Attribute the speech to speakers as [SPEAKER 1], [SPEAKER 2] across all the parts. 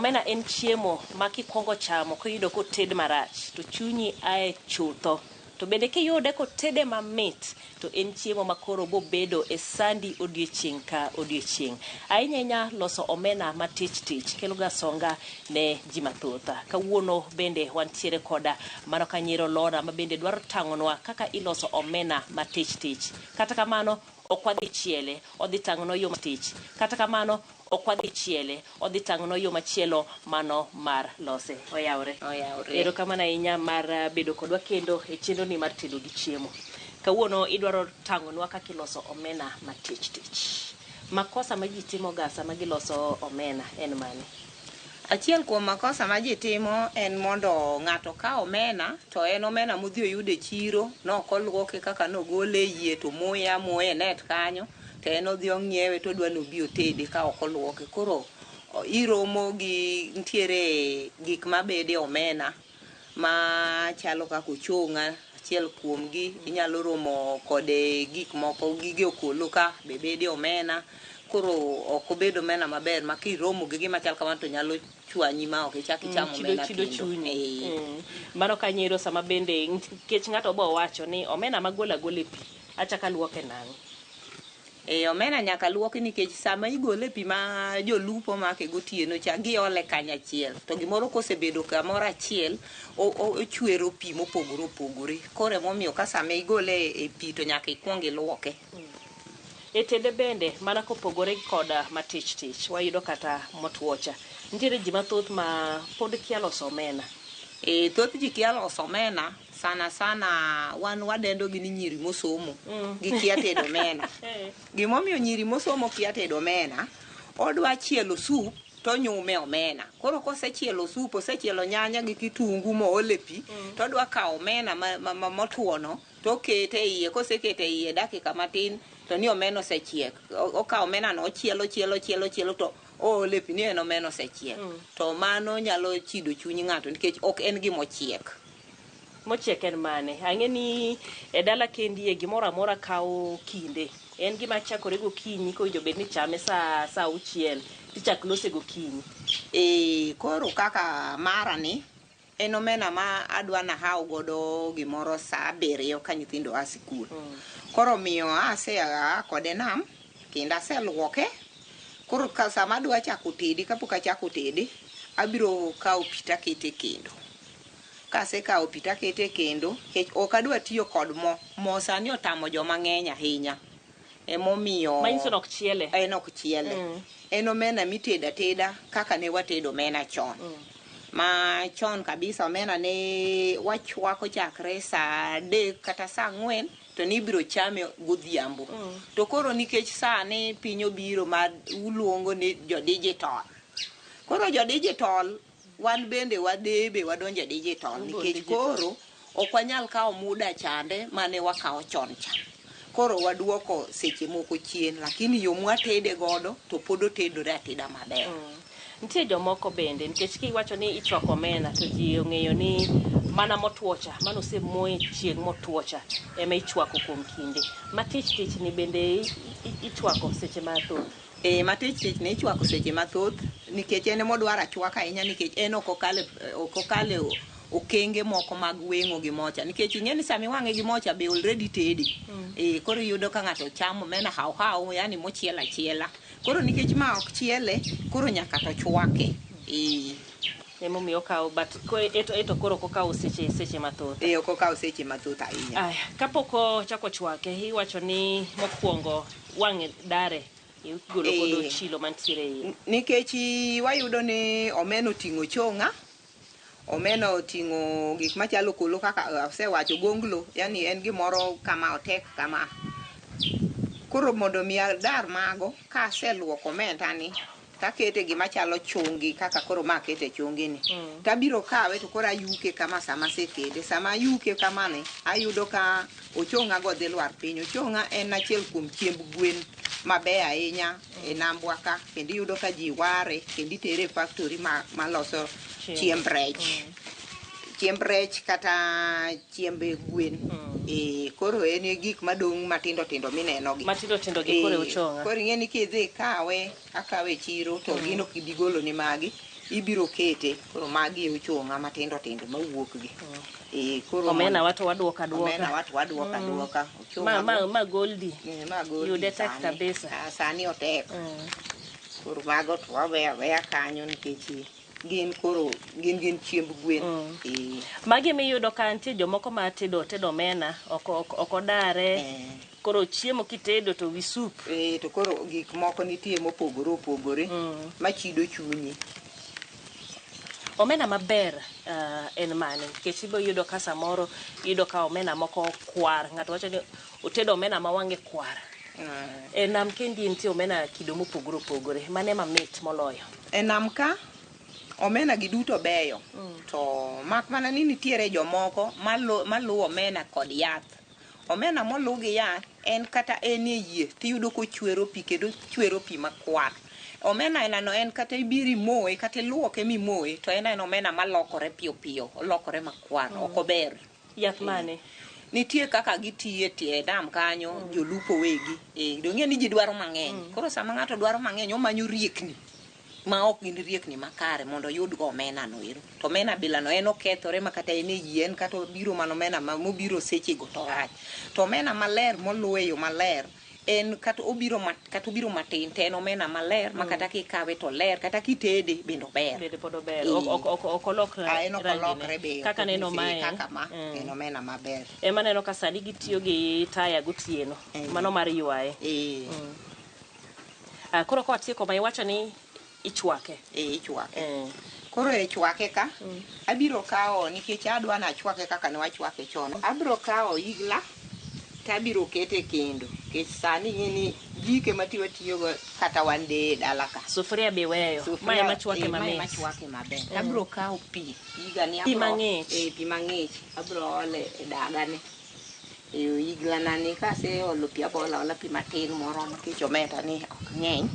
[SPEAKER 1] Omena en chiemo ma kikwongo chamo kiyudo koted marach to chunyi ae chutho. To bende kiyude kotede mamit to en chiemo ma koro bobedo e sandi odiechieng' ka odiechieng'. Ahinya ahinya loso omena matich tich kelo ga songa ne ji mathoth. Kawuono bende wantiere koda mano Kanyero Lorna ma bende dwaro tang'onwa kaka iloso omena matich tich. Kata kamano ok wadhi chiele, odhi tang'onwa yo matich. Kata kamano ok wadhi chiele, odhi tang'onwa yo machielo mano mar lose. Oyawre.
[SPEAKER 2] Oyawre.
[SPEAKER 1] Erokamano ahinya mar bedo kodwa kendo e chenro ni mar tedo gi chiemo. Kawuono idwaro tang'onwa kaka iloso omena matich tich. Makosa ma ji timo ga sama giloso omena en mane?
[SPEAKER 2] Achiel kuom makosa ma ji timo en mondo ng'ato ka omena to en omena modhi oyudo e chiro nok oluoke kaka nogole e yie to moye amoya e net kanyo to en odhi ong'iewe to odwa ni obi otede ka ok oluoke. Koro iromo gi nitiere gik mabede omena machalo kaka ochong'a achiel kuom gi inyalo romo kode gik moko gige okolo ka be bede omena koro ok obedo omena maber ma kiromo gi gima chal kamano to nyalo chwanyi ma ok ichak icham
[SPEAKER 1] Chido
[SPEAKER 2] omena
[SPEAKER 1] chido
[SPEAKER 2] kendo.
[SPEAKER 1] chunyi.
[SPEAKER 2] Eh.
[SPEAKER 1] Mano Kanyero sama bende nikech ng'ato bo wacho ni omena magolo agola e pi achako aluoke nang'o?
[SPEAKER 2] E omena nyaka luoki nikech sama igole e pi ma jolupo make gotieno cha giole kanyachiel to gimoro kosebedo kamoro achiel ochwero pi mopogore opogore koro emomiyo ka sama igole e pi to nyaka ikuong iluoke.
[SPEAKER 1] E tede bende mana kopogore koda matich tich wayudo kata motwo cha. Nitiere ji mathoth ma pod kia loso omena.
[SPEAKER 2] E thoth ji kia loso omena sana sana wan wadendo gi ni nyiri mosomo gikia tedo omena. Gimomiyo nyiri mosomo kia tedo omena, odwa chielo sup tonyume omena. Koro kosechielo sup, osechielo nyanya gi kitungu moole pi, todwa kawo omena motwo no tokete e iye. Kosekete e iye dakika matin to ni omena osechiek. Okawo omena no ochielo ochielo ochielo ochielo to oole pi ni en omena osechiek. To mano nyalo chido chuny ng'ato nikech ok en gimochiek.
[SPEAKER 1] Mochiek en mane? Ang'e ni e dala kendie gimoro amora kawo kinde. En gima chakore gokinyi kowinjo bed ni ichame saa auchiel tichak lose gokinyi.
[SPEAKER 2] E koro kaka mara ni en omena ma adwa nahaw godo gimoro saa abiriyo ka nyithindo a sikul. Koro omiyo asea kode nam kendo aseluoke. Koro ka sama adwa chako tede kapok achako tede abiro kawo pi takete e kendo. Kasekawo pi takete e kendo nikech ok adwa tiyo kod mo. Mo sani otamo joma ng'eny ahinya. Emomiyo
[SPEAKER 1] Manyiso ni ok chiele.
[SPEAKER 2] En ok chiele. En omena mitedo ateda kaka ne watedo omena chon. Ma chon kabisa omena ne wachwako chakre saa adek kata saa ang'wen to nibiro chame godhiambo. To koro nikech sani piny obiro ma uluongo ni jo digital. Koro jo digital wan bende wadebe wadonjo e digital nikech
[SPEAKER 1] digital.
[SPEAKER 2] koro ok wanyal kawo muda chande mane wakawo chon cha. Koro waduoko seche moko chien lakini yo mwatede godo to pod otedore ateda maber.
[SPEAKER 1] Nitie jomoko bende nikech kiwacho ni ichwako omena to ji ong'eyo ni mana motwo cha mano osemoye chieng' motwo cha ema ichwako kuom kinde. Matich tich ni bende ichwako seche mathoth.
[SPEAKER 2] E matich tich ni ichwako seche mathoth nikech en emodwaro achwaka ahinya nikech en ok okale ok okale okenge moko mag weng'o gi mocha nikech ing'e ni sama iwang'e gi mocha be already tede. E koro iyudo ka ng'ato chamo omena haw haw yani mochiel achiela. Koro nikech ma ok chiele koro nyaka to chwake. E
[SPEAKER 1] Emomiyo okawo but eto koro ok okawo seche seche mathoth.
[SPEAKER 2] E ok okaw seche mathoth ahinya.
[SPEAKER 1] Aya, kapok ochako chwake iwacho ni mokwongo wang'e dare igolo godo chilo mantiere e iye.
[SPEAKER 2] Nikech wayudo ni omena oting'o ochong'a, omena oting'o gik machalo okolo kaka asewacho gonglo, yani en gimoro kama otek kama. Koro mondo mi adar mago, kaseluoko omenda ni, takete gima chalo chungi kaka koro ma akete chungi ni. Tabiro kawe to koro ayuke kama sama asekete. Sama ayuke kamani, ayudo ka ochong'a go dhi lwar piny. Ochong'a en achiel kuom chiemb gwen maber ahinya e nambwa ka kendo iyudo ka ji ware kendo itere e factory maloso chiemb rech. Chiemb rech kata chiemb gwen. E koro en e gik madong' matindo tindo mineno gi.
[SPEAKER 1] Matindo tindo gi koro e ochong'a.
[SPEAKER 2] Koro ing'e ni kidhi ikawe akawe e chiro to gin ok gibi golo ni magi. Ibiro kete, koro magi e ochong'a matindo tindo mawuok gi. Eh, koro
[SPEAKER 1] Omena
[SPEAKER 2] mondo-
[SPEAKER 1] wato waduoka duoka.
[SPEAKER 2] Omena wato waduoka duoka. Ochong'a
[SPEAKER 1] Ma ma
[SPEAKER 2] go-
[SPEAKER 1] ma goldi.
[SPEAKER 2] Eh, ma goldi
[SPEAKER 1] Yude tek
[SPEAKER 2] sani.
[SPEAKER 1] kabisa.
[SPEAKER 2] Ah, sani otek. Koro mago to waweyo aweya kanyo nikech gin koro gin chiemb gwen. Eh,
[SPEAKER 1] Magi miyudo ka nitie jomoko ma tedo tedo omena ok odare. Koro chiemo kitedo to wi sup.
[SPEAKER 2] Eh, to koro gik moko nitie mopogore opogore machido chunyi.
[SPEAKER 1] Omena maber en mane? Nikech ibo yudo ka samoro iyudo ka omena moko kwar. Ng'ato wacho ni otedo omena ma wang'e kwar. E nam kendi nitie omena kido mopogore opogore. Mane mamit moloyo?
[SPEAKER 2] E nam ka omena gi duto beyo. To mak mana ni nitiere jomoko maluwo omena kod yath. Omena moluw gi yath en kata en e yie tiyudo kochwero pi kendo chwero pi makwar. Omena aina no en kata ibiro imoye kata iluoke mimoye to en aena omena malokore piyo piyo, olokore makwar, ok ober.
[SPEAKER 1] Yath mane?
[SPEAKER 2] Nitie kaka gitiye tie nam kanyo, jolupo wegi. Eh, dong' ni ji dwaro mang'eny. Koro sama ng'ato dwaro mang'eny, omanyo riekni ma ok gin riekni makare mondo oyud go omena no ero. To omena bila no en okethore ma kata en e yie, en kata obiro mana omena ma mobiro sechego to rach. To omena maler moluw e yo maler, en kata obiro kata obiro matin to en omena maler ma kata kikawe to ler, kata kitede bende ober.
[SPEAKER 1] Bende pod ober. Ok olok
[SPEAKER 2] Ah, en ok
[SPEAKER 1] rangine.
[SPEAKER 2] olokre be.
[SPEAKER 1] Kaka
[SPEAKER 2] ok
[SPEAKER 1] neno
[SPEAKER 2] onyisi
[SPEAKER 1] mae.
[SPEAKER 2] Kaka ma, en omena maber.
[SPEAKER 1] Ema neno ka sani gitiyo gi taya gotieno. Mano mar ywaye. Ah, koro kawatieko ma iwacho ni ichwake.
[SPEAKER 2] Eh, ichwake. Koro e chwake ka, abiro kawo nikech adwa nachwake kaka ne wachwake chon. Abiro kawo igla to abiro kete e kendo. Nikech sani ing'e ni jiko ema ti watiyogo kata wan deye e dala ka.
[SPEAKER 1] Sufuria be weyo. Ma ema chwake
[SPEAKER 2] eh, ma ema
[SPEAKER 1] mamit.
[SPEAKER 2] chwake maber. Abiro kawo pi, piga ni
[SPEAKER 1] Pi mang'ich.
[SPEAKER 2] Eh, pi mang'ich. Abiro ole e dagane. E igla na ni kaseolo pi abo olo aola pi matin moromo nikech omenda ni ok ng'eny.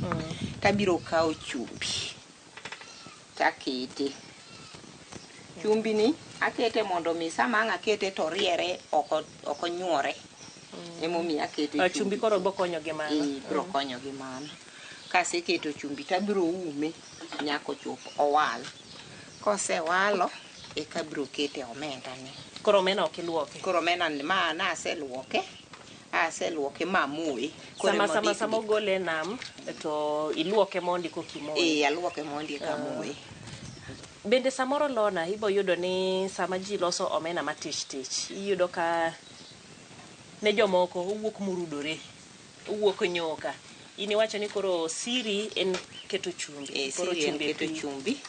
[SPEAKER 2] Tabiro kawo chumbi takete. Chumbi ni akete mondo mi sama ang' akete to oriere ok onyuore. Emomiyo akete
[SPEAKER 1] Ah, chumbi koro bo konyo gi mano.
[SPEAKER 2] Eh, biro konyo gi mano. Kaseketo chumbi tabiro ume nyaka ochop owal. Kosewalo eka abiro kete omenda ni.
[SPEAKER 1] Koro omena ok iluoke.
[SPEAKER 2] Koro omena ni ma naseluoke, aseluoke mamoye. Koro
[SPEAKER 1] Sama
[SPEAKER 2] ema
[SPEAKER 1] sama
[SPEAKER 2] odik
[SPEAKER 1] sama
[SPEAKER 2] dik.
[SPEAKER 1] ogole e nam to iluoke mondi kokimoye.
[SPEAKER 2] Eh, aluoke mondi eka amoye.
[SPEAKER 1] Bende samoro Lona ibo yudo ni sama ji loso omena matich tich, iyudo ka ne jomoko owuok murudore, owuok nyuka. In iwacho ni koro siri en keto chumbi.
[SPEAKER 2] Eh,
[SPEAKER 1] Koro
[SPEAKER 2] siri en
[SPEAKER 1] chumbi e
[SPEAKER 2] keto
[SPEAKER 1] pi.
[SPEAKER 2] chumbi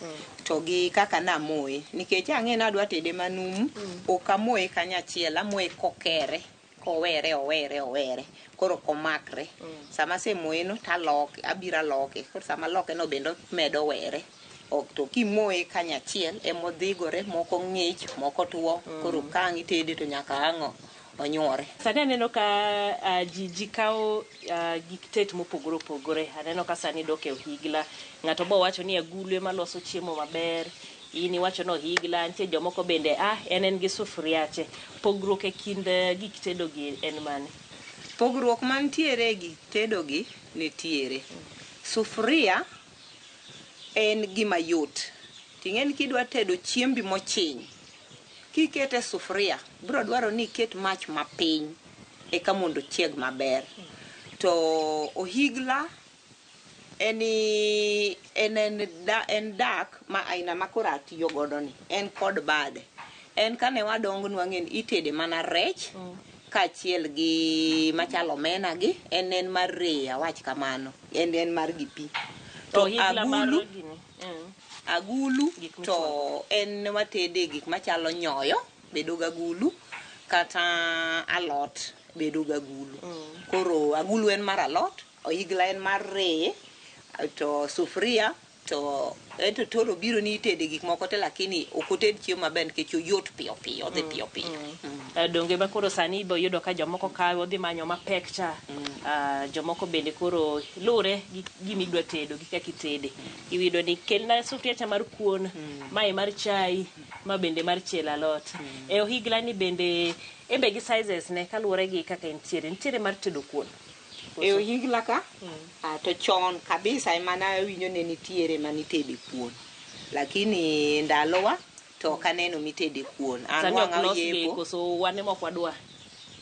[SPEAKER 2] to gi kaka namoye nikech ang'e ni adwa tede manumu ok amoye kanyachiel amoye kokere kowere owere owere koro ok omakre sama asemoye no taloke abiro aloke koro sama aloke no bende omedo were ok to kimoye kanyachiel emodhigore moko ng'ich moko tuo koro ka ang' itede to nyaka ang' onyuore
[SPEAKER 1] Sani aneno ka ji kawo gik tet mopogore opogore. Aneno ka sani dok e ohigla. Ng'ato bo wacho ni agulu ema loso chiemo maber. In iwacho ni ohigla, nitie jomoko bende en gi sufuriache. Pogruok e kind gik tedo gi en mane?
[SPEAKER 2] Pogruok mantiere e gik tedo gi nitiere. Sufuria en gima yot. Ting'e ni kidwa tedo chiembi mochiny, kikete e sufuria, biro dwaro ni iket mach mapiny eka mondo ochieg maber. To ohigla en en dak ma aina ma koro atiyo godo ni. En kod bade. En kane wadongo nwang'e ni itede mana rech kaachiel gi machalo omena gi, en mar reyo awach kamano. En mar gi pi. To
[SPEAKER 1] Ohigla mar
[SPEAKER 2] agulu,
[SPEAKER 1] gini.
[SPEAKER 2] Agulu
[SPEAKER 1] Gik
[SPEAKER 2] to en watede gik machalo nyoyo bedo gagulu kata alot bedo gagulu. Koro agulu en mar alot, ohigla en mar reye, to sufuria to ento toro biro ni itede gik moko te lakini ok oted chiemo maber nikech oyot piyo piyo, odhi piyo piyo.
[SPEAKER 1] Donge ma koro sani ibo yudo ka jomoko kawe odhi manyo mapek cha. Jomoko bende koro lure gi gima idwa tedo gi kaka itede. Iyudo ni kelna sufuria cha mar kuon, mae mar chai, ma bende mar chielo alot. E ohigla ni bende embe gi sizes ne kaluwore gi kaka entiere. Nitiere mar tedo kuon.
[SPEAKER 2] E ohigla ka, to chon kabisa ema nawinjo ne nitiere manitede kuon. Lakini ndalowa to ok aneno mitede kuon. An
[SPEAKER 1] Sani ok
[SPEAKER 2] wang'a
[SPEAKER 1] losgi
[SPEAKER 2] oyepo.
[SPEAKER 1] koso wan ema ok wadwar.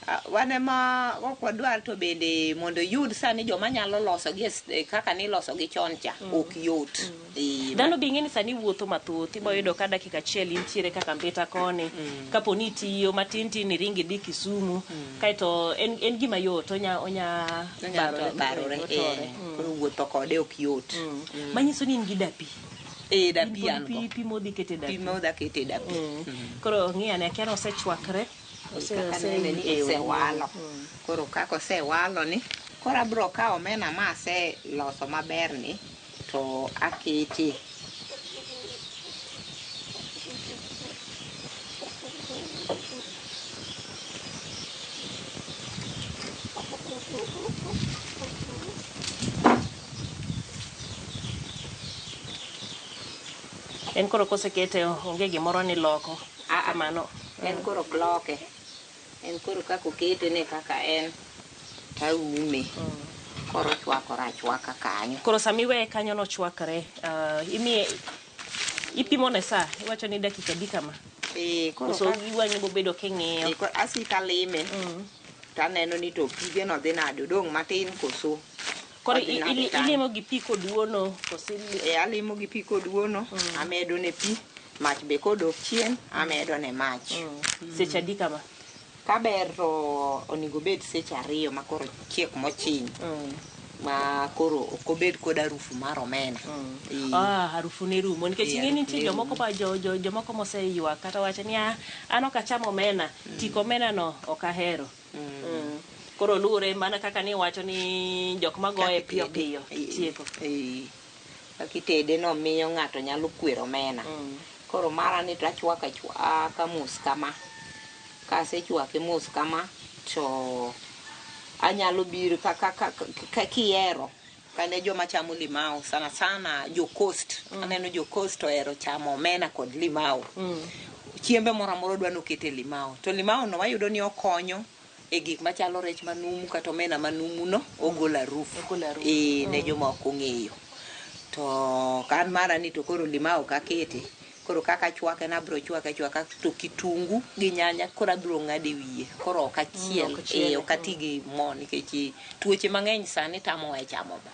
[SPEAKER 2] Ah, wan ema ok wadwar to bende mondo iyud sani joma nyalo loso gi e kaka niloso gi chon cha ok yot. Eh,
[SPEAKER 1] Dhano be ing'e ni sani wuotho mathoth, ibo yudo ka dakika achiel intiere kaka Mbita koni, kapo ni itiyo matin tin iringi idhi Kisumu, kaeto en gima yot, onya
[SPEAKER 2] onya
[SPEAKER 1] barore,
[SPEAKER 2] barore,
[SPEAKER 1] otore.
[SPEAKER 2] eh, koro wuotho kode ok yot.
[SPEAKER 1] Manyiso ni in gi dapi.
[SPEAKER 2] Eh,
[SPEAKER 1] In
[SPEAKER 2] dapi
[SPEAKER 1] pod
[SPEAKER 2] an go.
[SPEAKER 1] pi modhi kete dapi.
[SPEAKER 2] Pi modhi akete dapi.
[SPEAKER 1] Koro ng'i ane, akia ni osechwakre.
[SPEAKER 2] Kaka nene ni osewalo. Koro kaka osewalo ni, koro abiro kawo omena ma aseloso maber ni to akete.
[SPEAKER 1] En koro kosekete onge gimoro ni loko.
[SPEAKER 2] Ah, ah.
[SPEAKER 1] Kamano.
[SPEAKER 2] En koro ok loke. En koro kaka okete ne kaka en taume. Koro ochwakore achwaka kanyo.
[SPEAKER 1] Koro sama iweye kanyo nochwakre, imiye ipimo ne saa, iwacho ni dakika adi kama?
[SPEAKER 2] Koro
[SPEAKER 1] Koso
[SPEAKER 2] ka
[SPEAKER 1] iwang'e bobedo king'iyo.
[SPEAKER 2] Koro asiko alime. Taneno ni to pige no dhi nade, odong' matin koso.
[SPEAKER 1] Koro
[SPEAKER 2] Odhi nade kanyo.
[SPEAKER 1] ilimo gi pi koduono, koso
[SPEAKER 2] Alimo gi pi koduono, amedo ne pi, mach be kodok chien, amedo ne mach.
[SPEAKER 1] Seche adi kama?
[SPEAKER 2] Kaber to onego bed seche 2 ma koro chiek mochiny. Ma koro ok obed kod harufu mar omena.
[SPEAKER 1] Harufu ne rumo. Nikech ing'e ni nitie
[SPEAKER 2] Harufu ne
[SPEAKER 1] jomoko
[SPEAKER 2] rumo.
[SPEAKER 1] ma jomoko moseywak kata wacho ni, an ok acham omena, tik omena no ok ahero. Koro luwore mana kaka ni wacho ni jok magoye
[SPEAKER 2] Kaka
[SPEAKER 1] piyo
[SPEAKER 2] itede.
[SPEAKER 1] piyo tieko.
[SPEAKER 2] Kaka itede no miyo ng'ato nyalo kwero omena. Koro mara ni to achwako achwaka mos kama. Kasechwake mos kama to anyalo biro ka kihero. Kane joma chamo limao sana sana jo coast. Aneno jo coast ohero chamo omena kod limao. Chiembe moro amora dwa nokete limao. To limao no wayudo ni okonyo e gik machalo rech manumu kata omena manumu no, ogolo harufu.
[SPEAKER 1] Ogolo harufu.
[SPEAKER 2] Ne joma ok ong'eyo. To kan mara ni to koro limao ok akete. Koro kaka achwake na abiro chwake achwaka to kitungu gi nyanya koro abiro ng'ade wiye. Koro ok achiel,
[SPEAKER 1] Ok achiel.
[SPEAKER 2] Ok ati gi mo nikech tuoche mang'eny sani tamowa e chamo mo.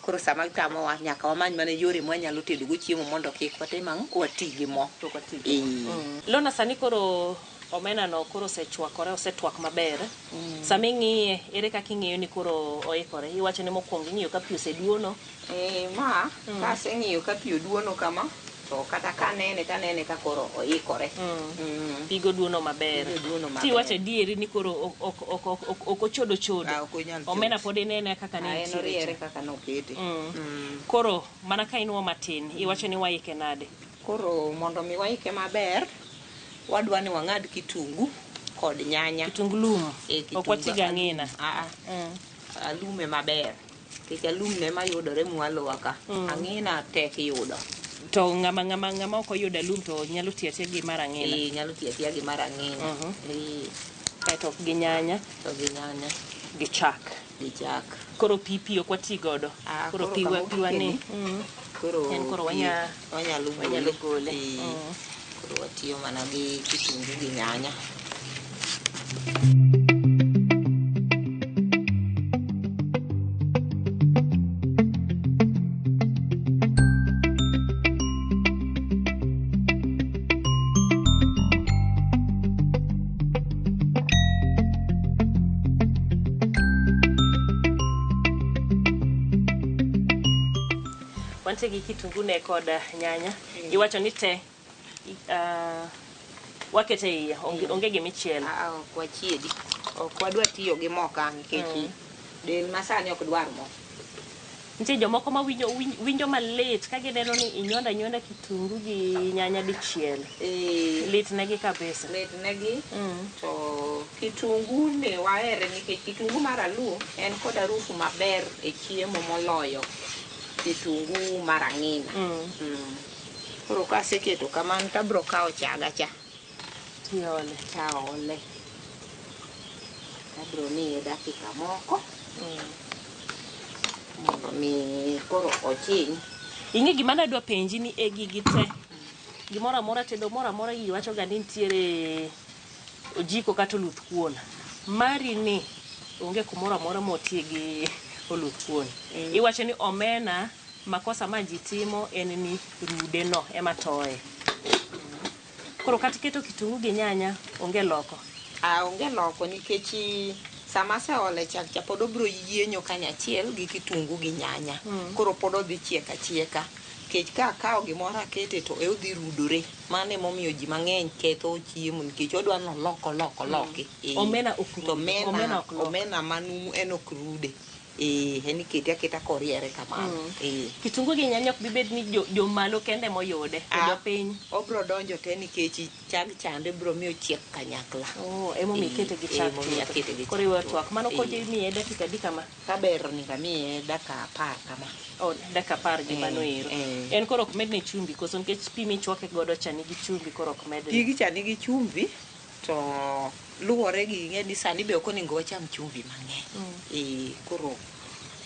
[SPEAKER 2] Koro sama tamowa nyaka wamany mana yore mwanyalo tedo go chiemo mondo kik watim ang'o, wati gi mo.
[SPEAKER 1] Kik wati gi mo. Lona, sani koro omena no koro osechwakore, osetwak maber. Sama ing'iye, ere kaka ing'iyo ni koro oikore? Iwacho ni mokwongo ing'iyo ka pi oseduono.
[SPEAKER 2] Ma, kaseng'iyo ka pi oduono kama, to kata ka anene, to anene ka koro oikore.
[SPEAKER 1] Pigo duono maber.
[SPEAKER 2] Pigo duono maber.
[SPEAKER 1] Tiwacho adieri ni koro ok ochodo chodo.
[SPEAKER 2] Ah, ok onyal chodo.
[SPEAKER 1] Omena pod inene kaka ne
[SPEAKER 2] Ah, en
[SPEAKER 1] nitiere
[SPEAKER 2] oriere
[SPEAKER 1] cha.
[SPEAKER 2] kaka nokete.
[SPEAKER 1] Koro, mana ka inuo matin, iwacho ni waike nade?
[SPEAKER 2] Koro, mondo mi waike maber, wadwa ni wang'ad kitungu kod nyanya.
[SPEAKER 1] Kitungu lum.
[SPEAKER 2] Kitungu
[SPEAKER 1] Ok wati gi ang'ina.
[SPEAKER 2] Ah, ah. Alume maber. Nikech alum ne mayudore mwalowa ka. Ang'ina tek yudo.
[SPEAKER 1] To ng'ama ok oyudo alum to nyalo tiyo atiya gi mar ang'ina.
[SPEAKER 2] Nyalo tiyo atiya gi mar ang'ina.
[SPEAKER 1] Kaeto gi nyanya.
[SPEAKER 2] To gi nyanya.
[SPEAKER 1] Gi chak.
[SPEAKER 2] Gi chak.
[SPEAKER 1] Koro pi pi ok wati godo.
[SPEAKER 2] Ah,
[SPEAKER 1] Koro
[SPEAKER 2] koro
[SPEAKER 1] pi wa,
[SPEAKER 2] kama
[SPEAKER 1] pi wa ni.
[SPEAKER 2] ogikeni. Koro
[SPEAKER 1] En koro
[SPEAKER 2] pi wanyalo
[SPEAKER 1] wanyalo
[SPEAKER 2] gole.
[SPEAKER 1] gole.
[SPEAKER 2] Koro watiyo mana gi kitungu gi nyanya.
[SPEAKER 1] Wantie gi kitungu ne kod nyanya. Iwacho ni te, wakete iye, onge gimichielo.
[SPEAKER 2] Ah, ok wachiedi. Ok wadwa tiyo gi mo ka nikech del masani ok dwar mo.
[SPEAKER 1] Nitie jomoko ma winjo malit ka gineno ni inyondo anyonda kitungu gi nyanya dichiel. Lit negi kabisa.
[SPEAKER 2] Lit negi. To kitungu ni wahere nikech kitungu mar alum en kod harufu maber e chiemo moloyo kitungu mar ang'ina. Koro kaseketo kamano to abiro kawo chaga cha.
[SPEAKER 1] Tiole.
[SPEAKER 2] Taole. Abiro miye dakika moko. Mondo mi koro ochiny.
[SPEAKER 1] Ing'e gima nadwa penji ni e gigi te, gimoro amora tedo moro amora iwacho ga ni nitiere ojiko kata oluth kuon. Mari ni onge kumoro amora motie gi oluth kuon. Iwacho ni omena makosa ma ji timo en ni rude no ema toye. Koro kata iketo kitungu gi nyanya onge loko.
[SPEAKER 2] Ah, onge loko nikech sama aseole chak cha pod obiro yienyo kanyachiel gi kitungu gi nyanya. Koro pod odhi chiek achieka. Nikech ka akawo gimoro akete to e odhi rudore. Mano emomiyo ji mang'eny ketho chiemo nikech odwa ni olok olok oloki. Eh.
[SPEAKER 1] Omena ok
[SPEAKER 2] To
[SPEAKER 1] rude. Omena
[SPEAKER 2] omena,
[SPEAKER 1] ok lok.
[SPEAKER 2] omena manumu en ok rude. Eh, en ikete aketa koriere kamano. Eh.
[SPEAKER 1] Kitungu gi nyanya ok bibed ni jomalo kende moyude, to
[SPEAKER 2] Ah.
[SPEAKER 1] jopiny.
[SPEAKER 2] Obro donjo te nikech chag chande biro miyo chiek kanyakla.
[SPEAKER 1] Oh, emomiyo ikete gi
[SPEAKER 2] Eh,
[SPEAKER 1] chak
[SPEAKER 2] emomiyo
[SPEAKER 1] chutho.
[SPEAKER 2] akete gi
[SPEAKER 1] Koro
[SPEAKER 2] chak
[SPEAKER 1] iwe
[SPEAKER 2] chutho.
[SPEAKER 1] twak. Mano
[SPEAKER 2] Eh.
[SPEAKER 1] kod imiye dakika adi kama?
[SPEAKER 2] Kaber onego amiye dakika 10 kama.
[SPEAKER 1] Oh, dakika 10 gi
[SPEAKER 2] Eh,
[SPEAKER 1] mano ero.
[SPEAKER 2] eh.
[SPEAKER 1] En koro ok medne chumbi koso nikech pi michwake godo cha nigi chumbi koro ok medne.
[SPEAKER 2] Pigi cha nigi chumvi to luwore gi ing'e ni sani be ok onego wacham chumvi mang'eny. Eh, koro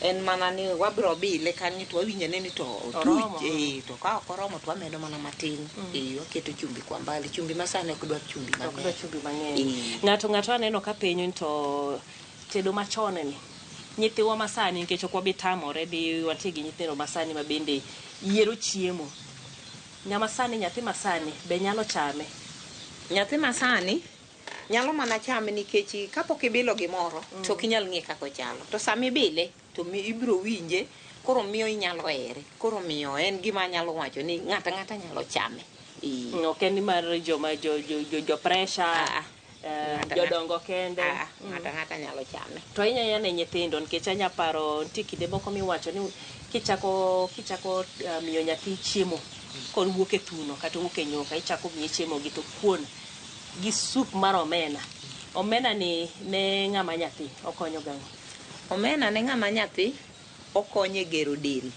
[SPEAKER 2] en mana ni wabiro bile kanyo to wawinjo ane ni to
[SPEAKER 1] Oromo.
[SPEAKER 2] otuch. Eh, to ka ok oromo to wamedo mana matin. Eh, waketo chumbi kwa mbali. Chumbi ma sani ok dwar chumbi
[SPEAKER 1] Ok dwa
[SPEAKER 2] mang'eny.
[SPEAKER 1] chumbi mang'eny.
[SPEAKER 2] Eh.
[SPEAKER 1] Ng'ato ng'ato aneno ka penjo ni to tedo machon ni nyithiwa masani nikech ok wabi tamore di wantie gi nyithindo masani ma bende yiero chiemo. Ng'ama sani nyathi masani be nyalo chame.
[SPEAKER 2] Nyathi masani nyalo mana chame nikech kapok ibilo gimoro to ok inyal ng'e kaka ochalo. To sama ibile to ibiro winje koro miyo inyalo here. Koro miyo en gima anyalo wacho ni ng'ato ang'ata nyalo chame. Eh.
[SPEAKER 1] Ok en ni mar joma jo jo jo, jo pressure,
[SPEAKER 2] Ah, ah. Ng'ato ang'ata-
[SPEAKER 1] jodongo kende.
[SPEAKER 2] Ah, ah, ng'ato ang'ata nyalo chame.
[SPEAKER 1] To ahinya ahinya ne nyithindo nikech anya paro nitie kinde moko miwacho ni kichako miyo nyathi chiemo kowuok e thuno kata owuok e nyuka ichako miye chiemo gi to kuon gi soup mar omena. Omena ni ne ng'ama nyathi okonyo gang'o?
[SPEAKER 2] Omena ne ng'ama nyathi okonyo e gero del.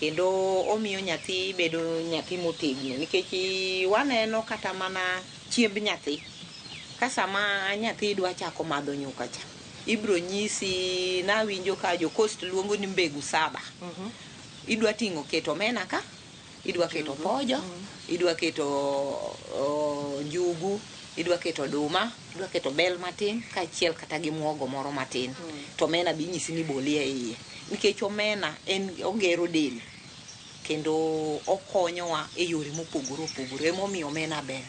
[SPEAKER 2] Kendo omiyo nyathi bedo nyathi motegno nikech waneno kata mana chiemb nyathi. Ka sama nyathi dwa chako madho nyuka cha, ibiro nyisi nawinjo ka jo coast luongo ni mbegu saba. Idwa ting'o keto omena ka, idwa keto pojo, idwa keto njugu, idwa keto oduma, idwa keto bel matin kaachiel kata gi muogo moro matin. To omena be inyisi ni bolie iye. Nikech omena en ogero del kendo okonyowa e yore mopogore opogore emomiyo omena ber.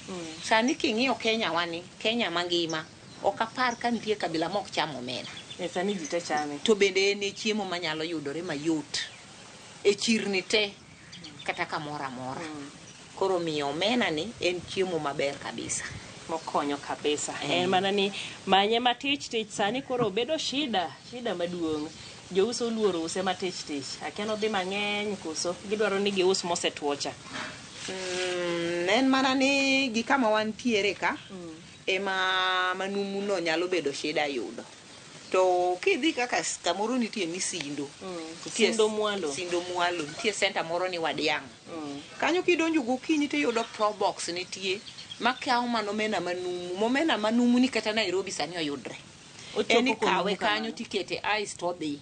[SPEAKER 2] Sani king'iyo Kenya wani, Kenya mangima, ok apar ka nitie kabila mok cham omena.
[SPEAKER 1] E sani ji te chame.
[SPEAKER 2] To bende en e chiemo manyalo yudore mayot e chirni te kata kamoro amora. Koro miyo omena ni en chiemo maber kabisa.
[SPEAKER 1] Mokonyo kabisa. En mana ni manye matich tich sani koro bedo shida, shida maduong'. Jouso oluoro use matich tich. Akia nodhi mang'eny koso gidwaro ni gius mosetuo cha.
[SPEAKER 2] En mana ni gi kama wantiere ka ema manumu no nyalo bedo shida yudo. To kidhi kaka kamoro nitie ni Sindo. Nitie
[SPEAKER 1] Sindo mwalo.
[SPEAKER 2] Sindo mwalo. Nitie center moro ni Wadiang'. Kanyo kidonjo gokinyi tiyudo Probox nitie makawo mana omena manumu. Omena manumu ni kata Nairobi sani oyudre.
[SPEAKER 1] Ochopo
[SPEAKER 2] En ikawe
[SPEAKER 1] konumu
[SPEAKER 2] kanyo
[SPEAKER 1] kamano.
[SPEAKER 2] tikete ice to odhi.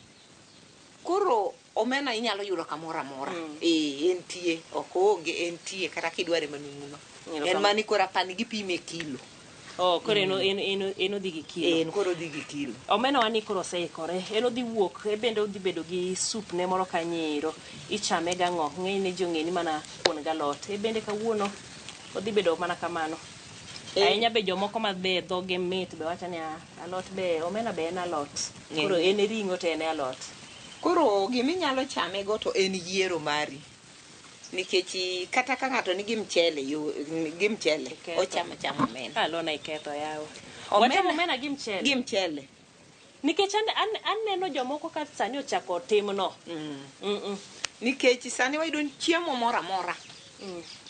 [SPEAKER 2] Koro omena inyalo yudo kamoro amora. Eh, entie, ok oonge, entie kata kidware manumu no.
[SPEAKER 1] Erokamano.
[SPEAKER 2] En mani koro apani gipime kilo.
[SPEAKER 1] Oh, koro en odhi gi kilo.
[SPEAKER 2] En koro odhi gi kilo.
[SPEAKER 1] Omena wa ni koro oseikore. En odhi wuok, en bende odhi bedo gi soup ne moro kanyo ero. Ichame gang'o? Ng'enyne ji ong'e ni mana kuon galot. En bende kawuono odhi bedo mana kamano. Ahinya be jomoko ma be dhoge mit be wacho ni alot be, omena be en alot. Koro en e ring'o to en e alot.
[SPEAKER 2] Koro giminyalo chame go to en yiero mari. Nikech kata ka ng'ato nigi mchele, yo, gi mchele,
[SPEAKER 1] Iketho.
[SPEAKER 2] ochamo achama omena.
[SPEAKER 1] Alona iketho yawa.
[SPEAKER 2] Omena
[SPEAKER 1] Wachamo omena gi mchele.
[SPEAKER 2] Gi mchele.
[SPEAKER 1] Nikech aneno jomoko ka sani ochako timno.
[SPEAKER 2] Nikech sani wayudo ni chiemo moro amora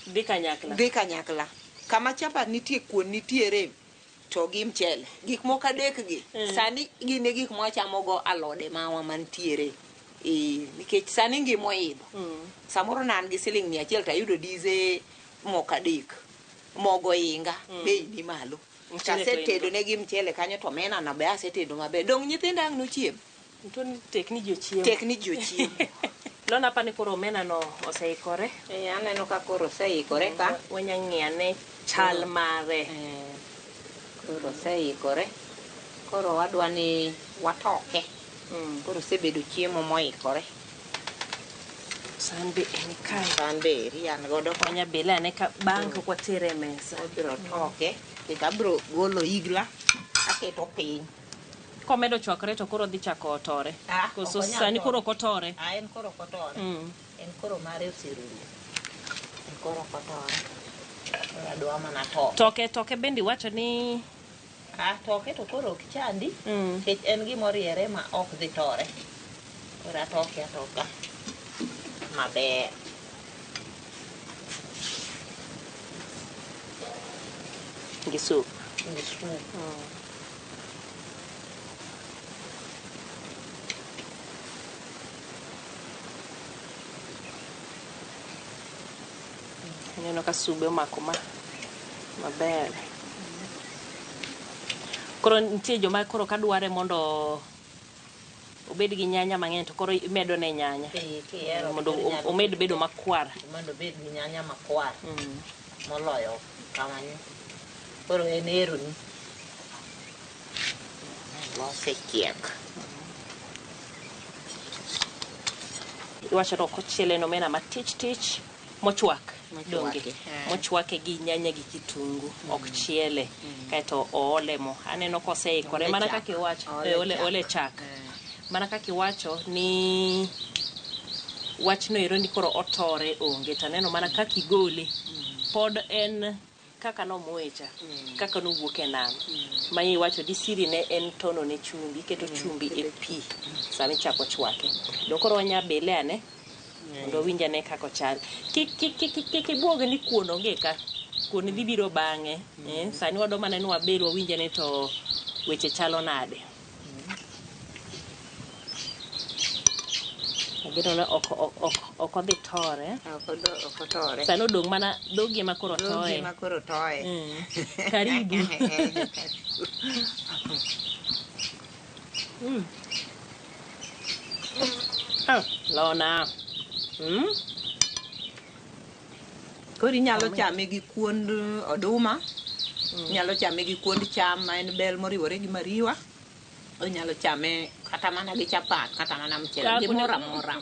[SPEAKER 1] Dhi kanyakla.
[SPEAKER 2] Dhi kanyakla. Kama chapat nitie, kuon nitiere, to gi mchele. Gik moko adek gi, sani gin e gik mwachamo go alode mawa mantiere. Nikech sani ngima oidho. Samoro ne an gi siling 100 to ayudo dize moko adek. Mogo inga, bei ni malo.
[SPEAKER 1] Mchele to
[SPEAKER 2] Asetedo
[SPEAKER 1] ingo.
[SPEAKER 2] ne gi mchele kanyo to omena na be asetedo maber. Dong' nyithinda ang' nochiem?
[SPEAKER 1] To ni tek ni ji ochiemo.
[SPEAKER 2] Tek ni ji ochiemo.
[SPEAKER 1] Lona apani koro omena no oseikore.
[SPEAKER 2] Eh, aneno ka koro oseikore ka.
[SPEAKER 1] Wanya ng'iyo ane chal mare.
[SPEAKER 2] Eh, koro oseikore. Koro wadwa ni watoke. Koro osebedo chiemo moikore.
[SPEAKER 1] San be en kae.
[SPEAKER 2] San be eri an godo ka.
[SPEAKER 1] Wanya bele ane ka bang' kapok watere e mesa.
[SPEAKER 2] Wabiro toke. Nikech abiro golo igla aketo piny.
[SPEAKER 1] Komedo chwakore to koro dhi chako tore.
[SPEAKER 2] Ah,
[SPEAKER 1] Koso
[SPEAKER 2] ok onyal
[SPEAKER 1] sani koro
[SPEAKER 2] tore.
[SPEAKER 1] ok otore.
[SPEAKER 2] Ah, en koro ok otore. En koro mare oserumo. En koro ok otore. Koro adwa mana toke.
[SPEAKER 1] Toke toke bende iwacho ni
[SPEAKER 2] Ah, toke to koro ok chandi. Nikech en gima oriere ma ok dhi tore. Koro atoke atoka maber.
[SPEAKER 1] Gi soup.
[SPEAKER 2] Gi soup.
[SPEAKER 1] Aneno ka sube omako ma maber. Koro nitie joma koro kadware mondo obed gi nyanya mang'eny to koro imedo ne nyanya.
[SPEAKER 2] Eh, kihero
[SPEAKER 1] Mondo
[SPEAKER 2] to inyalo
[SPEAKER 1] omed bedo makwar.
[SPEAKER 2] Mondo obed gi nyanya makwar moloyo kamano. Koro en eroni. Mosechiek.
[SPEAKER 1] Iwacho ni ok ochiele en omena matich tich mochwak.
[SPEAKER 2] Mochwaki,
[SPEAKER 1] Donge?
[SPEAKER 2] eh.
[SPEAKER 1] Mochwake gi nyanya gi kitungu. Ok chiele. Kaeto oole mo. Aneno koseikore.
[SPEAKER 2] Oole
[SPEAKER 1] Mana
[SPEAKER 2] chak.
[SPEAKER 1] kaka iwacho.
[SPEAKER 2] Oole
[SPEAKER 1] Eh, ole,
[SPEAKER 2] chak.
[SPEAKER 1] ole chak.
[SPEAKER 2] Eh.
[SPEAKER 1] Mana kaka iwacho ni wachno ero ni koro otore onge. To aneno mana kaka igole. Pod en kaka nomoye cha. Kaka nowuok e nam. Ma iwacho disiri ne en tono ne chumbi. Iketo chumbi e pi sama ichako chwake. Dong koro wanya bele ane. Mondo wawinj ane kaka ochal. Kik kik kik kik ibuog ni kuon onge ka. Kuon dhi biro bang'e. Eh, sani wadwa mana ni wabel wawinj ane to weche chalo nade. Ageno ni ok ok ok ok odhi tore.
[SPEAKER 2] Ok otore.
[SPEAKER 1] Sani odong' mana dhogi ema koro
[SPEAKER 2] Dhogi
[SPEAKER 1] toye.
[SPEAKER 2] ema koro toye.
[SPEAKER 1] Karibu. Ah, Lona.
[SPEAKER 2] Koro inyalo chame gi kuond oduma. Inyalo chame gi kuond cham ma en bel moriwore gi mariwa. Inyalo chame kata mana gi chapat, kata mana mchele,
[SPEAKER 1] Ka
[SPEAKER 2] gimoro amora.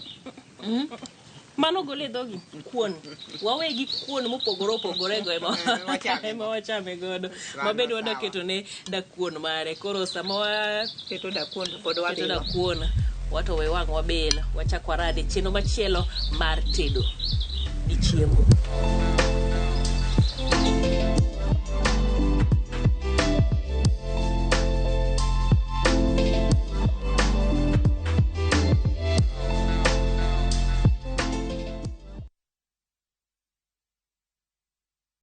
[SPEAKER 1] Mano gole e dhogi kuon. Wawe gi kuon mopogore opogore go ema
[SPEAKER 2] Wachame.
[SPEAKER 1] ema wachame godo.
[SPEAKER 2] Mano
[SPEAKER 1] Mabende wadwa
[SPEAKER 2] sawa.
[SPEAKER 1] keto ne dakuon mare. Koro sama wa
[SPEAKER 2] Keto dakuon to pod
[SPEAKER 1] keto
[SPEAKER 2] wabilo.
[SPEAKER 1] dakuon wato we wang' wabil wachak warade chenro machielo mar tedo gi chiemo.